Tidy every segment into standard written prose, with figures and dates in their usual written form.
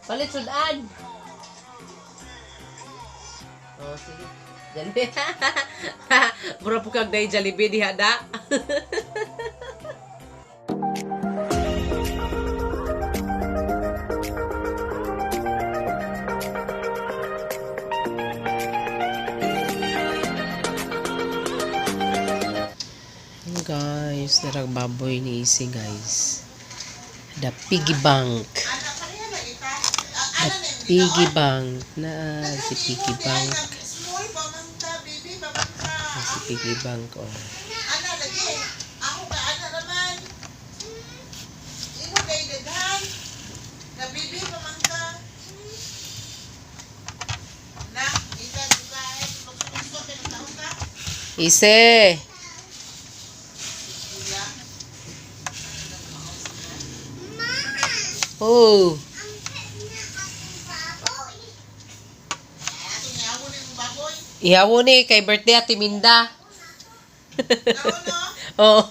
Palit sudan. Oh, sige. Jollibee. Mura po kag day Jollibee diha da. Guys, darag baboy ni Isi, guys. The piggy bank. The piggy bank na si piggy bank. Small pa man ta, baby, pa man ka. Si piggy bank, oh. Ana lagi. Ako ka ana naman. Imo kay daghan. Na baby pa man ka. Na, ita ka ay gusto kay taon ka. Ise. Sila. Oh. Ato ni amo ni baboy. Ihawo ni kay birthday Ate Minda. Naon no? Oh.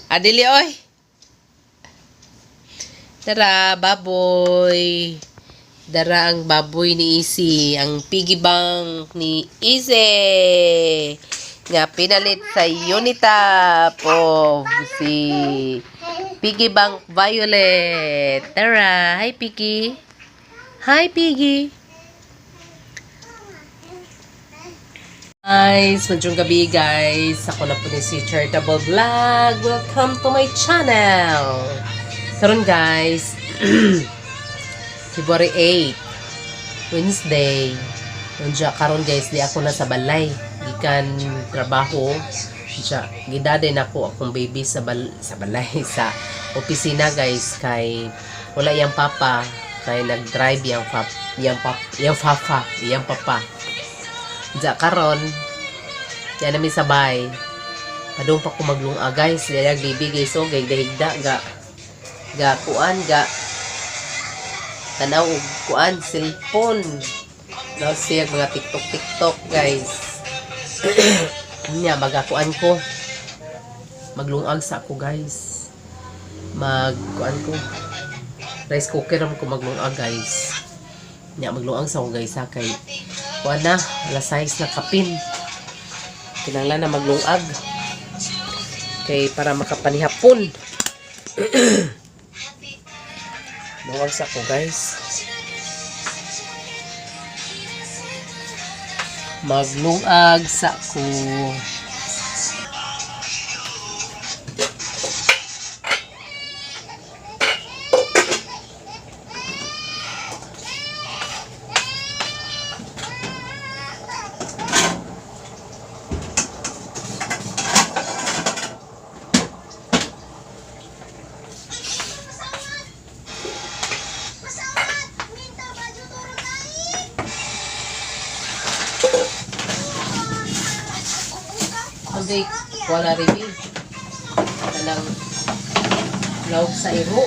Adili oy. Tara, baboy. Dara ang baboy ni Isi, ang piggy bank ni Isi. Nga pinalit sa Unitap of si Piggy Bank Violet. Tara, hi Piggy. Hi Piggy. Guys, madyong gabi guys. Ako na po ni si Charitable Vlog. Welcome to my channel. Karon guys, February 8, Wednesday. Unja karon guys, di ako na sa balay. Gikan trabaho. Unja, gidaday na ko akong baby sa balay sa opisina guys, kay wala iyang papa, kay nag-drive iyang pap iyang pap iyang fafa, iyang papa. Unja karon, diyan namin sabay. Padung pa ko maglunga guys, dayag baby guys, so gay dahigda ga ga kuan ga tanaw og kuan cellphone. No siya mga TikTok TikTok guys. Nya magakuan ko. Maglungag sa ako guys. Magkuan ko. Rice cooker ko maglungag guys. Nya maglungag sa ako guys ha kay kuan na alas 6 na kapin. Kinahanglan na maglungag kay para makapanihapon. Lungag sa ko guys. Maglungag sa ko. Pesawat, minta baju turun naik. Kundi wala rin eh. Kanang lawag sa iro.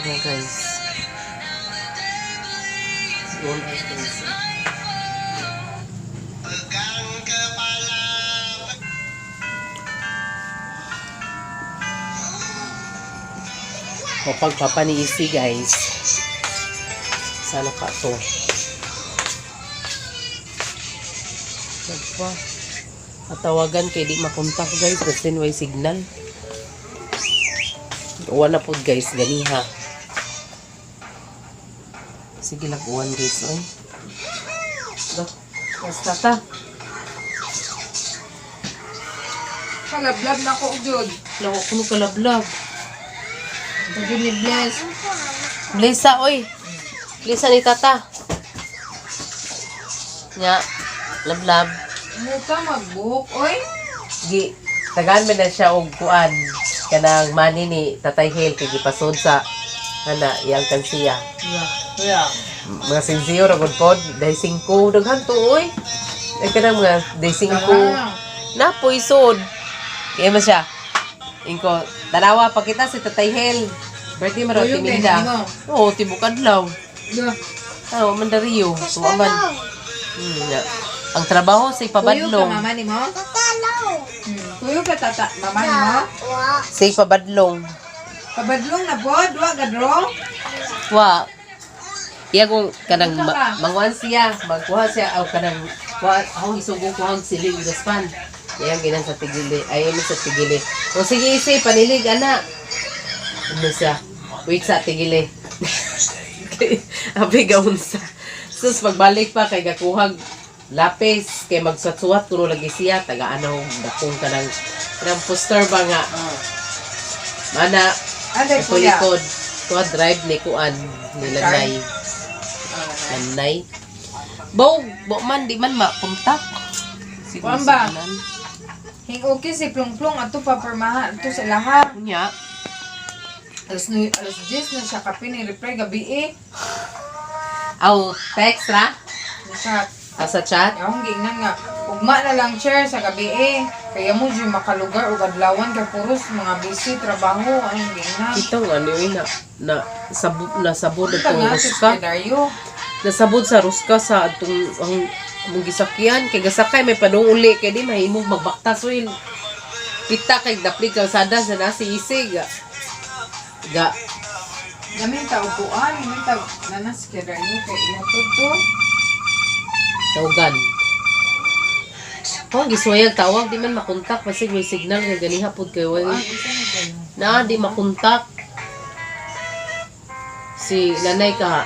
Ayan guys. Yun ay guys. Pegang kepala. Kapag papa ni Isi guys. Sana ka to. Nagpa. Patawagan kay di makontak guys. Basin way signal. Uwan na po guys, ganiha. Sige lang, uwan guys, oy. Go. Basta ta. Kalablab na ko jud. Naku, kuno kalablab. Jud ni Bless. Blesa, oy. Blesa ni tata. Nya, lablab. Muka magbuhok oy. Gi, tagaan man na siya og kuan kanang money ni Tatay Hale kay gipasod sa ana iyang kansiya. Yeah. Yeah. Mga sinsiyo ra gud pod, day 5 daghan to oy. Ay kanang mga day 5 na poisod. Kaya man siya. Ingko, tanawa pa kita si Tatay Hale. Birthday man raw Tuyog din, timinda. nimo. Oo, tibok adlaw. Yeah. Ah, mandariyo. Tuwa man. Nga. Ang trabaho sa Tuyo ka ipabadlong. mama nimo? Tatalaw. Tuyo ka tata mama nimo? Wa. Sa ipabadlong. Pabadlong na pod, wa gadro. Wa. Iya kung kanang Unsa ka? manguan siya, magkuha siya aw kanang kuha ako isugo ko ang siling gaspan. Iyang ginan sa tigili. Ayaw mo sa tigili. O sige isi panilig ana. Ano siya? Wait sa tigili. Abi gaunsa. Sus pagbalik pa kay gakuhag lapis kay magsuwat-suwat kuno lagi siya taga ano dakong kanang kanang poster ba nga mana Anday kuya. likod tuwa drive ni kuan ni Lanay. Lanay. Baw, bo man di man mapuntak. Kuan ba? Hing okay si Plongplong ato pa permahan ato sa lahat. Unya, Alas 9, alas 10 na siya kape ni reply gabi eh. aw text ra Sa Ah, sa chat. akong giingnan nga ugma na lang chair sa gabi eh. Kaya mo jud makalugar og adlawan kay puros mga busy trabaho ang giingnan. Kitang ano yun na na sabod na sabod Kita atong nga si ruska. Dario. Nasabod sa ruska sa atong ang among gisakyan kay gasakay may padung uli kay di mahimo magbaktas oil. Kita kay dapli kalsada sa nasi isig. Ga Gamin ta upuan, gamin ta nanas kay Dario kay ihatod to. Tawagan. Oh, gisuwayag tawag di man makontak basig may signal kay ganiha pud kay wala. Ah, isa na kayo. Na di makontak. Si nanay ka.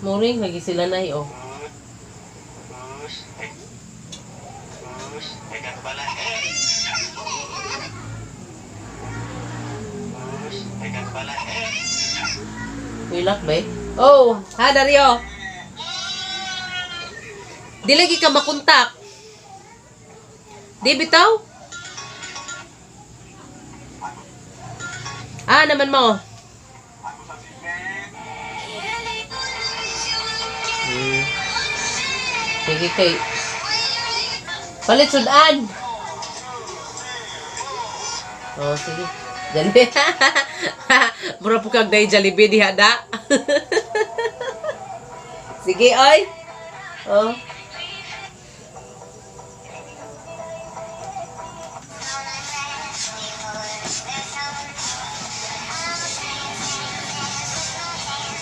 Muring lagi sila nay oh. Wilak ba eh? Oh, ha Dario. Di lagi ka makontak. Di bitaw? Ah, naman mo. Sige kay Palit sudan. Oh, sige. Jollibee. Mura po kag day Jollibee diha da. Sige, oy. Oh.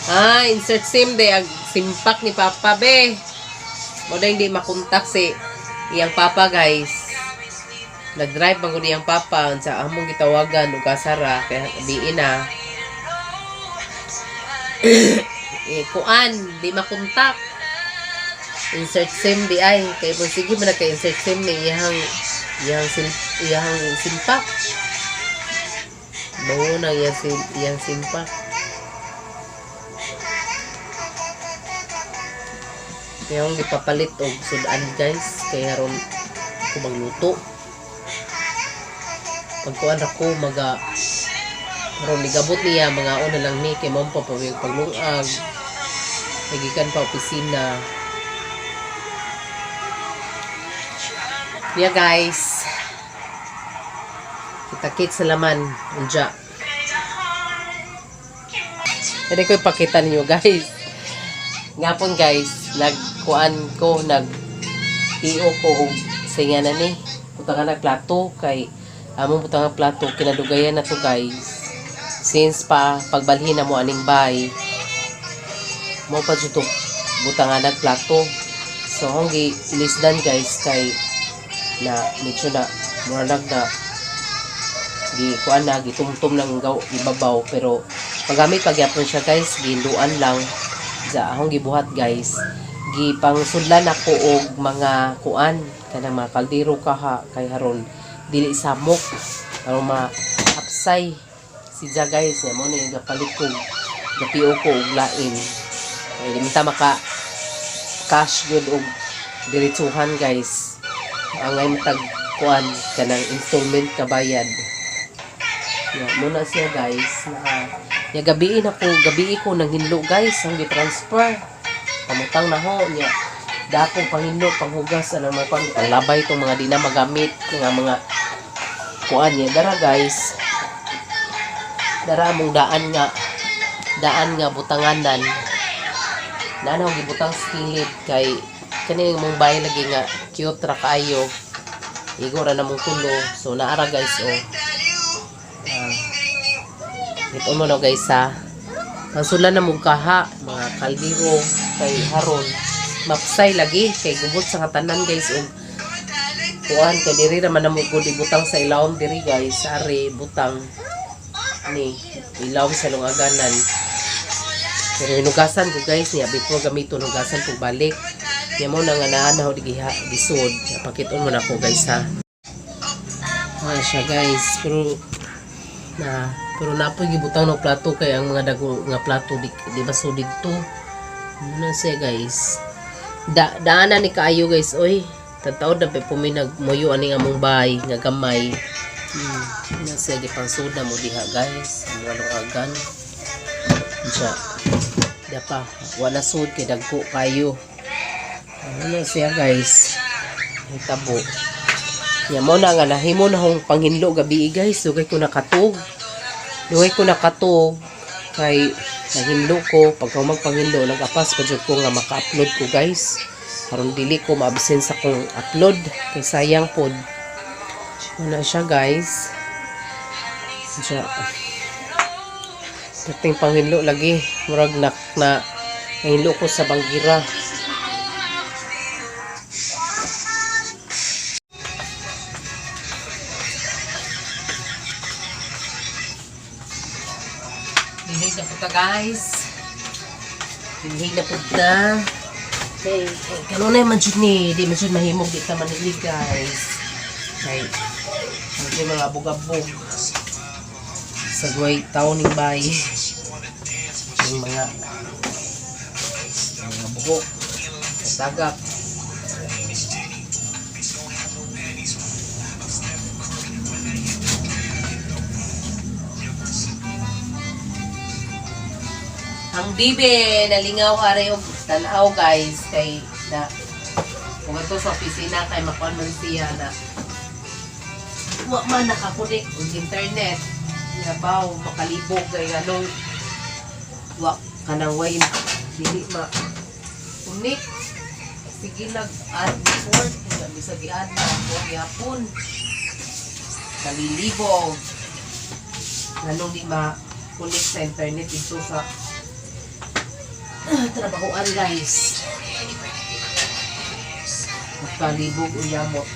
Ah, insert SIM day ag simpak ni Papa be. Mo na hindi makontak si iyang papa guys. Nag-drive man gud iyang papa unsa among gitawagan ug kasara kay biin na. Eh, kuan, di makontak. Insert SIM di ay kay mo sige man kay insert SIM ni iyang iyang sil, iyang simpak. Mao na iyang sim, iyang simpak. Kaya akong gipapalit og sudan guys kay aron ko magluto. Pagkuan ra ko maga aron nigabot niya mga na lang ni kay mao pa pawig paglungag. Nagikan pa opisina. Yeah, guys. Kita-kits sa laman. Unja. Pwede ko ipakita ninyo, guys. Ngapon, guys, nagkuan ko, nag PO ko og singa na ni. Butangan na plato kay among butangan plato kinadugayan na to, guys. Since pa pagbalhin na mo aning bay. Mo pa jud to butangan nag plato. So hong gi ilisdan, guys, kay na medyo na murag na gi kuan na gitumtum ng gaw ibabaw, pero paggamit pagyapon siya, guys, ginduan lang sa akong gibuhat, guys. Gipangsudlan ako og mga kuan kanang mga kaldero kaha kay haron dili samok, aron ma-upsay si Ja, guys. Nga mo ni gapalit ko, gapio ko og lain kay di man ta maka cash gyud og diretsuhan, guys. Angay matag kuan kanang installment kabayad. Ya, muna siya, guys, na ya gabi na ko, gabi ko nang hinlo, guys, ang gi-transfer. Pamutang na ho niya. Dakong panghinlo, panghugas anang mga kuan, panglabay tong mga di na magamit nga mga kuan niya. Dara, guys. Dara among daan nga butanganan. Nana ko gibutang sa kilid kay kani mong bay lagi nga cute ra kaayo. Igo ra namong tulo. So naara, guys, oh. Ah. Ito mo no, guys, ha. Pangsulan na mong kaha, mga kaldero kay haron mapsay lagi kay gubot sa katanan, guys, og kuan kay diri ra man namo gud ibutang sa ilawom diri, guys, ari butang ni ilawom sa lungaganan. Pero hinugasan ko, guys, niya before gamiton, hugasan ko balik niya. Mo na nga naa na ho digiha gisod. Pakiton mo na ko, guys, ha. Ah, siya, guys, pero na pero napoy gibutang ng plato kay ang mga dago nga plato di ba so didto. Ano na siya, guys, da daanan ni kaayo, guys, oy. Tataod na pa puminag moyo ani among bay nga gamay. Na siya gipangsuda mo diha, guys, ang walong agan siya dapa wala sud kay dagko kayo. Ano na siya, guys, hitabo nya mo na nga nahimo na hong panghinlo gabi, guys. Dugay ko nakatug, dugay ko nakatug kay naghinlo ko. Pagka magpanghinlo, nagapas pa jud ko nga maka-upload ko, guys, aron dili ko ma-absent sa kong upload kay sayang pod. Wala siya, guys. Siya perting panghinlo lagi, murag nak na nahilo ko sa banggira. Dinhig na po ta, guys. Dinhig na po ta. Okay, kay kanunay man jud ni, di man jud mahimog di ta manilig, guys. Kay ang mga abog-abog sa guway taon ning bay. Yung mga buhok, tagak. Ang bibe nalingaw aray og tan-aw, guys, kay na kung ato sa opisina kay makuan man siya na wa man nakakunik og internet. Yabaw makalibog kay anong wa kanang way dili ma unik. Sige, nag-add before kaya bisag i-add na ako gyapon kalilibog nganong di ma kunik sa internet dito sa trabahoan, guys. Magkalibog o yamot.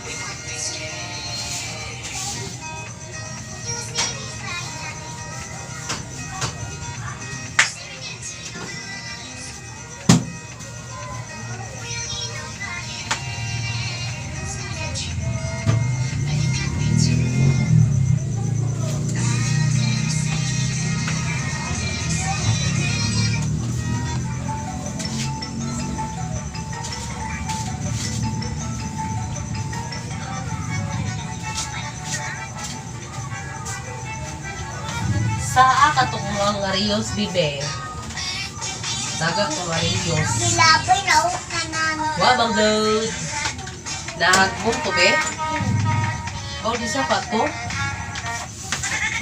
Saa katong mga Rios, bibe. Daga ko nga Rios. Gilabay na ka na. Wa bang good. Nahagmong to be? Oh, di sa pa to?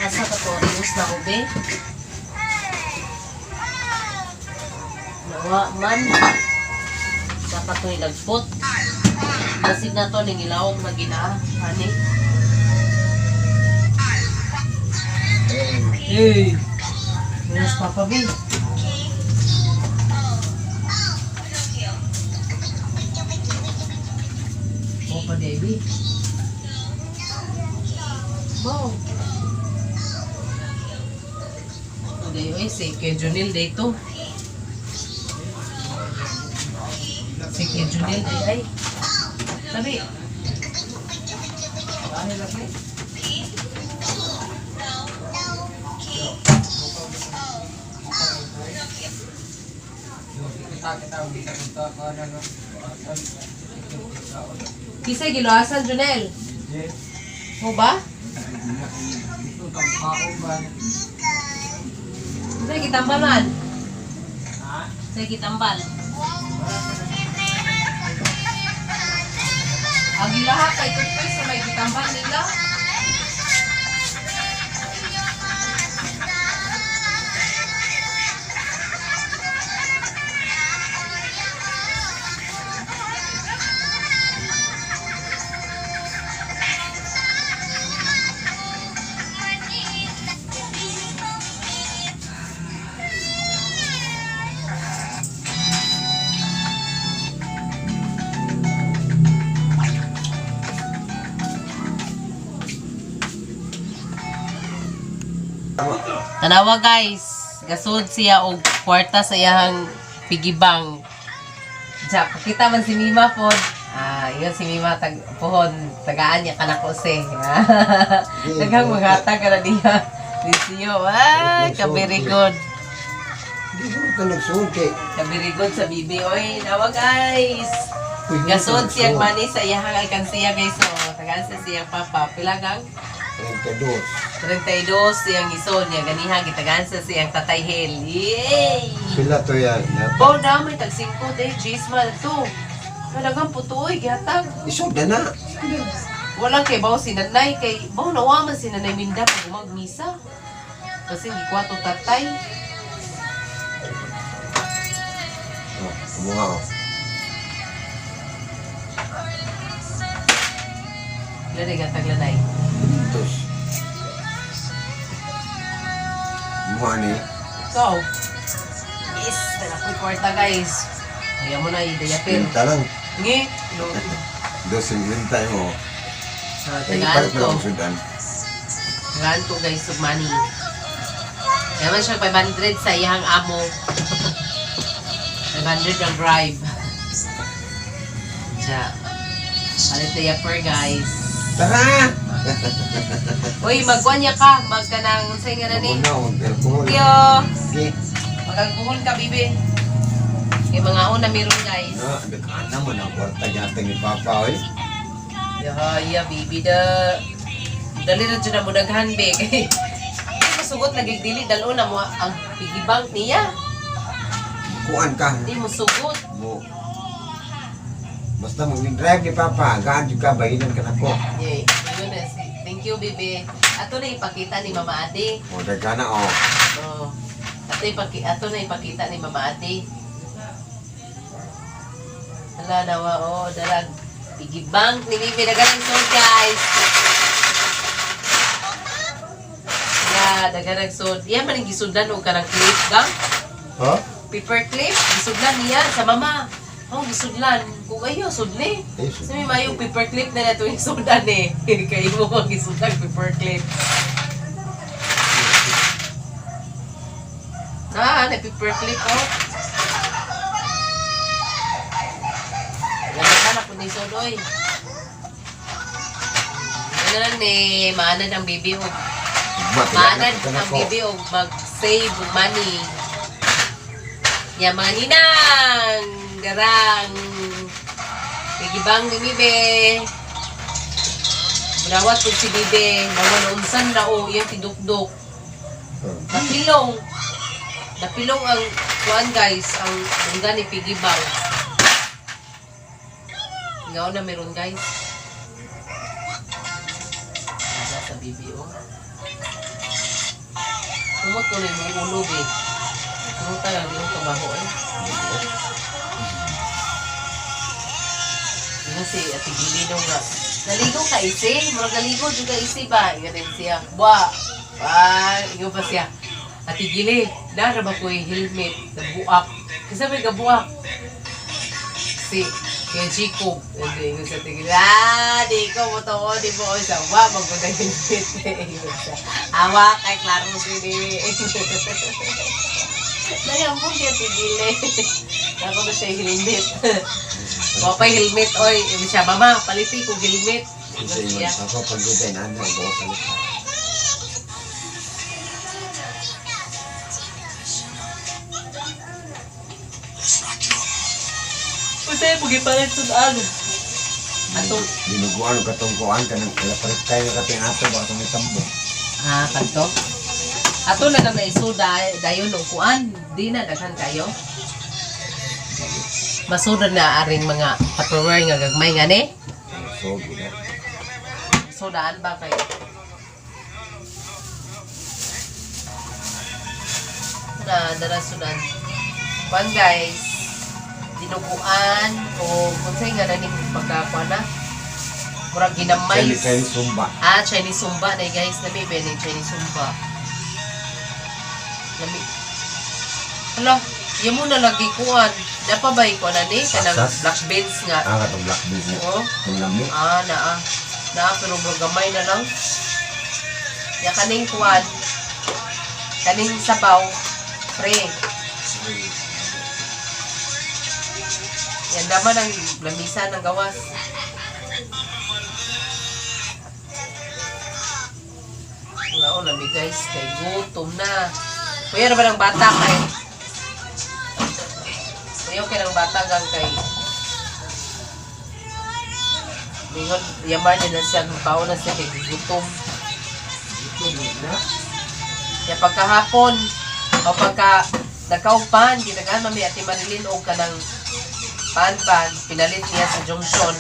Asa ka to? Rius na ko be? Nawa man. Sa pa to ilagpot. Basig na to ning ilawom na ginaa. Ani? Hey! Yes, Papa B. Opa, baby. Wow. Okay, oy, si Kuya Junil dito. Si Kuya Junil ay ay. Sabi. Ano lagi? Kisay giluasan, Junel. Mo ba? Say gitambal man. Say gitambal. Ang ilaha kay toothpaste sa may gitambal nila. Tanawa guys, gasod siya og kwarta sa iyang piggy bank. Ja, pakita man si Mima pod. Ah, ingon si Mima tag pohon tagaan niya kanako se. Daghang mga hatag na niya. Disiyo, ah, ka very good. Di ko ka nagsuod kay. Ka very good sa bibi. Oy, nawa guys. Gasod siya money sa iyang alkansiya guys. So, tagaan sa siyang papa. Pila gang? 32. 32 siyang ison niya. Ganiha, gitagaan sa siyang tatay Hel. Yay! Pila to yan. Oh, na may tag 5 day, cheese man to. Talagang puto oy, gihatag. Isod na na. Walang kay baw si nanay kay baw nawa man si nanay Minda pag magmisa. Kasi gikwato tatay. Oh, kumuha oh. Dali gatag lanay. Tos. Kumuha ni. Ikaw. Yes, dala ko'y kwarta guys. Kaya mo na idayapin. Pinta lang. Ngi, no. 250 mo. Ah, Kaya tagaan ipalit mo to. lang sudan. Tagaan to guys of money. Kaya man siya 500 sa iyang amo. 500 ang bribe. Diya. Palit na yapper guys. Tara! Uy, magwanya ka. Magkanang, unsay nga na ni? Ako na, huwag alcohol. Thank you. Okay. Mag-alkohol ka, bibi. Kay mga una meron guys. Na, nagkana mo na kwarta yata ni Papa, oy. Yahaya, bibi da. Dali na dyan na mo daghan, be. Kay masugot lagi dili dalo na mo ang piggy bank niya. Kuan ka. Di mo sugot. Mo. Basta mo drive ni Papa, gaan jud ka bahinan ka nako. Yay. Ayun na, thank you, bibi. Ato na ipakita ni Mama Ate. O dagana oh. Oh. Ato na ipakita ni Mama Ate. Wala nawa, oh, dalag. Piggy bank ni Bibi. Dagan ang sold, guys. Yeah, dagan ang sold. Yan man ang gisundan og kanang clip, gang. Ha? Paper clip. Gisudlan niya sa mama. Oh, gisudlan. Kung ayo, sudli. Eh, Sa may mayo paper clip na nato yung sudan eh. Kay mo ang gisudlan paper clip. Ah, na paper clip oh. Wala ka na kundi sodoy. Ano lang ni maanad ang baby og maanad ang baby og mag-save og money. Ya mga ninang garang Pigibang ni Bibe. Murawat po si Bibe. Nawan unsan na o iyang tidukdok. Napilong. Napilong ang kuan guys, ang mungga ni Piggy Bank. Ingaw na meron, guys. Nasa sa BBO. Kumot ko na yung mga ulo, eh. Kumuta lang yung trabaho, eh. Ingon si Ate Gili daw nga. Naligo ka, isi? Murag naligo, juga isi ba? Ingon din siya. Wa! Wa! Ingon pa siya. Ate Gili, nara ba ko yung helmet? Nabuak. Kasi may gabuak. Si Kuya Jacob. Hindi, ingon sa Ate Gili. Ah, di ko mo to. Di mo ko siya. Wa, maganda helmet. Ingon siya. Awa, kay klaro sini. Nayambong si Ate Gili. Nako na siya yung helmet. Wa pa helmet, oy. Ingon siya, mama, paliti ko helmet. Ingon Sa siya. ingon ako pag gud na ano go palit. Usay mo gipalit sudan. Atong Dinuguan og katong kuan kanang palit tayo katong ato ba atong itambo. Ah, kanto. Ato na lang naisuda dayon og kuan, di na daghan kayo. Masuda na aring mga Tupperware nga gagmay nga ni. So gud na. Sudaan ba kayo? Na dara sudan. Kuan guys, dinuguan o unsay nga na ning pagkakuan na? Murag ginamay. Chinese Chinese Zumba. Ah, Chinese Zumba na guys. Lami ba yung Chinese Zumba? Lami. Hala, yan mo na lagi kuan. Napa ba ikuan na ni? Kanang Sasas? black beans nga. Ah, katong black beans na. Oo. Katong lami. Ah, naa. Naa, pero bro, gamay na lang. Ya kaning kuan. Kaning sabaw. Pre. Yan naman ang lamisa ng gawas. Wala ko lami guys, kay gutom na. Kuya na ba ng bata kay? Kuya kay ng bata gang kay. Mingon, yamar niya na siya, mukhaon na siya kay gutom. Ya pagkahapon, o pagka nagkaupan, ginagaan mami ati Marilyn og kanang pan-pan, pinalit niya sa junction.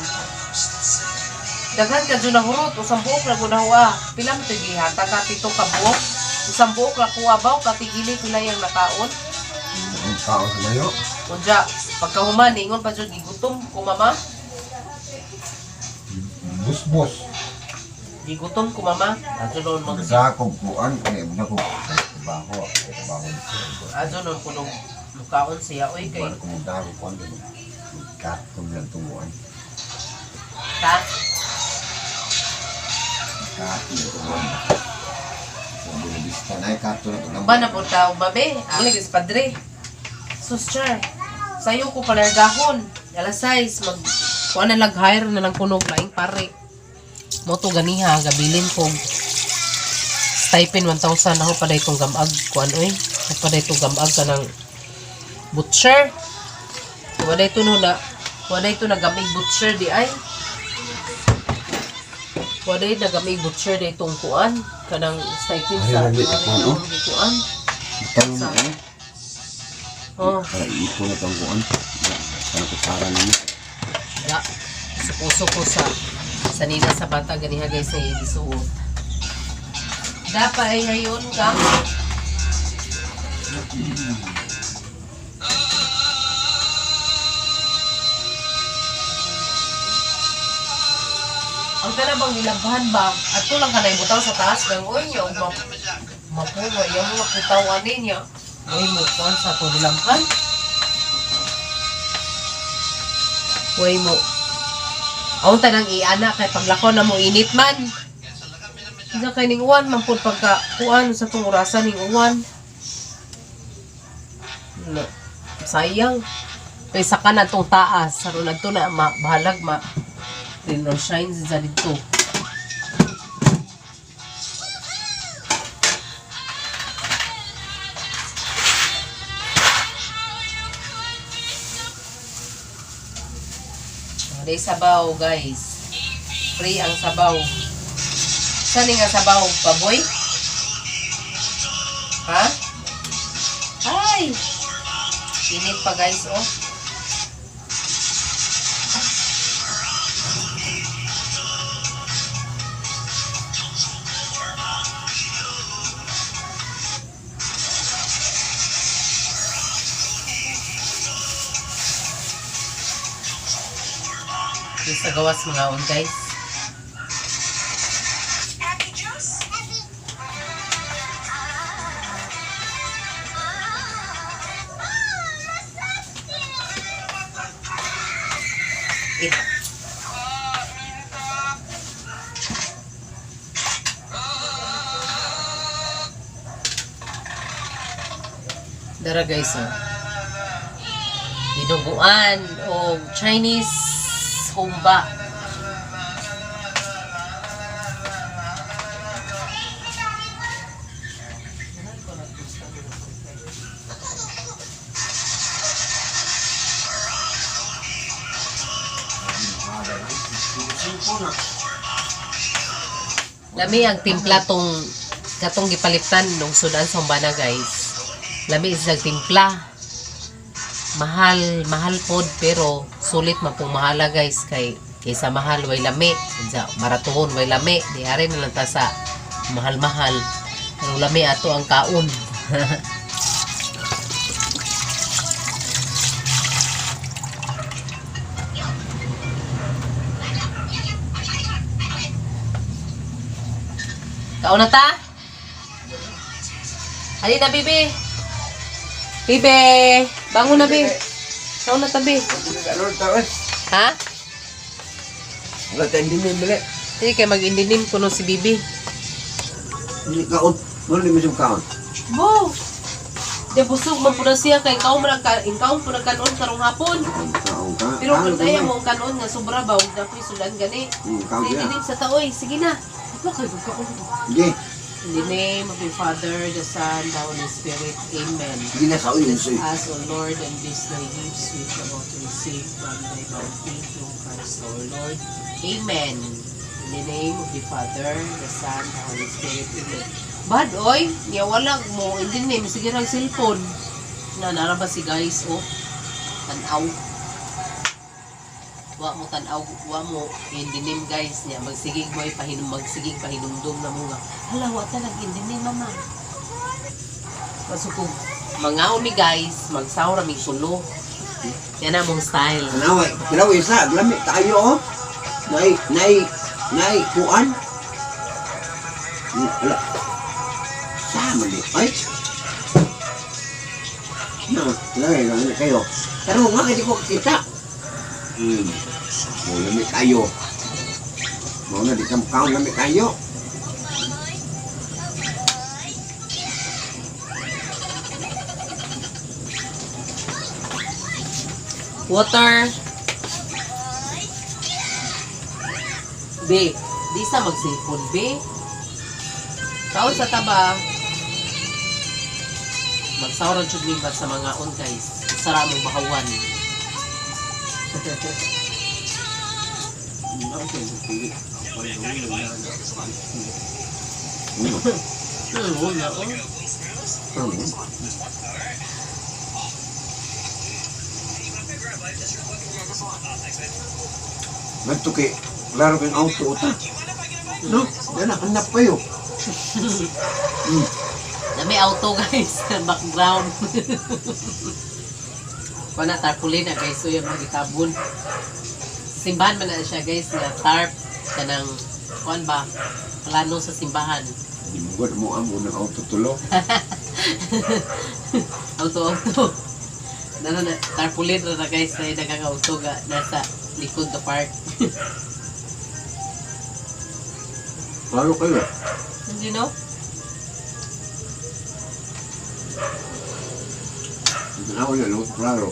Daghan ka dyan na hurot, usang buok na gunawa. Pila mo ito gihata ka, pito ka buok. Usang buok na kuha baw, katigili pila yung nakaon. Ang tao sa mayo. Unja, pagkahuman, ingon pa dyan, gigutom ko mama. Busbos. Gigutom ko mama. Adyo noon mag Sa akong kuan kay na ko trabaho, trabaho. Adyo noon kuno mukaon siya oy kay Wala ko magdako kuan din. Kat ko lang tunguan. ta. Kat tunguan. Sa Buenavista na kato na to Ba na po tao babe? Ang lagi sa padre. Sus char. Sayo ko palargahon. Alas 6 mag kuan na lag hire na lang kunog laing pare. Moto ganiha gabilin ko stipend 1,000 ako pa itong gamag kuan oy. Ako pa itong gamag kanang butcher. Wala ito no na wala ito nagamig butcher di ay. Wala ito nagamig butcher di itong kuan kanang stipend Ay, sa lagi, kuan, oh. kuan. Tanong mo eh. Oh. Para iipon na tong kuan. Para kutsara nimo. Ya, sukuso ko sa sanina sa bata ganiha guys sa gisuot. Dapat ay ngayon ka. Ang kana bang nilabhan ba? At lang ka na ibutaw sa taas ng oy niya ug mapuno iya mo maputaw ani niya. Oy mo kuan sa to nilabhan. Way mo. Ang tanang iana kay paglakaw na mo init man. Hindi kay ning uwan man pud pagka kuan sa tong orasan ning uwan. No. Sayang. Kay saka na tong taas aron adto na ma, bahalag ma rain or shine sa didto. Day sabaw, guys. Free ang sabaw. Saan nga sabaw, baboy? Ha? Ay! Init pa, guys, oh. Yung sa gawas mga on guys. Eh. Dara guys oh. Dinuguan o Chinese humba. Lami ang timpla tong katong gipaliptan nung sudan sa humbana guys. Lami is timpla. Mahal, mahal pod pero sulit man pong mahala guys kay kaysa mahal way lami. Unsa baratuhon way lami, di ari na lang ta sa mahal-mahal. Pero lami ato ang kaon. Kaon na ta? Ali na bibi. Bibi, bangon na bi. Kaon na ta bi. Ha? Wala tayong dinimili. Hindi kay mag-indinim kuno si Bibi. Hindi kaon. Wala di mo kaon. Bo. Di busog man pud na siya kay kaon man ka kaon pud na kanon karong hapon. Kaon ka. Pero Kaon kung daya ka, mo ang kanon nga sobra ba ug dapoy sudan gani. Kaon Sa siya. indinim sa taoy, sige na. Ano kay kaon? Sige. In the name of the Father, the Son, the Holy Spirit. Amen. Sige na kaon yan sa'yo. Us, O Lord, and this thy gifts which we about to receive from thy bounty through Christ our Lord. Amen. In the name of the Father, the Son, the Holy Spirit. Amen. Bad, oy! Niya wala mo. In the name, sige lang cellphone. Na, nara ba si guys, oh? Tanaw. Wa mo tanaw, wa mo in the name guys niya. Magsigig mo, pahinum, magsigig pahinumdum na mo nga. Hala, wa talag in the name, mama. Masukog. Mangaon mi guys, magsawra mi sulo. Yan ang mong style. Tanawa, tanawa isa, lami tayo oh. Nay, nay, nay, kuan. Wala. Sama ni, ay. No, lami, lami kayo. Pero nga, hindi ko kita. Oh, lami kayo. Mau na di ka kaon lami kayo. Water. B. Di sa magsipon, B. Kaon sa taba. Magsawra jud mi ba sa mga on guys. Sara mong bahawan. Wala oh. Nagto kay klaro kay auto ta. No, dana hanap kayo. Nami auto guys, background. Wala tarpaulin na guys, so yung magitabon. Simbahan man na siya guys nga tarp kanang kuan ba plano sa simbahan. Dimugod mo ang unang auto tulo. Auto auto. Nana na tarpaulin ra na guys na daghang auto ga nasa likod the park. Klaro kayo. Hindi no? Tanaw na no, klaro.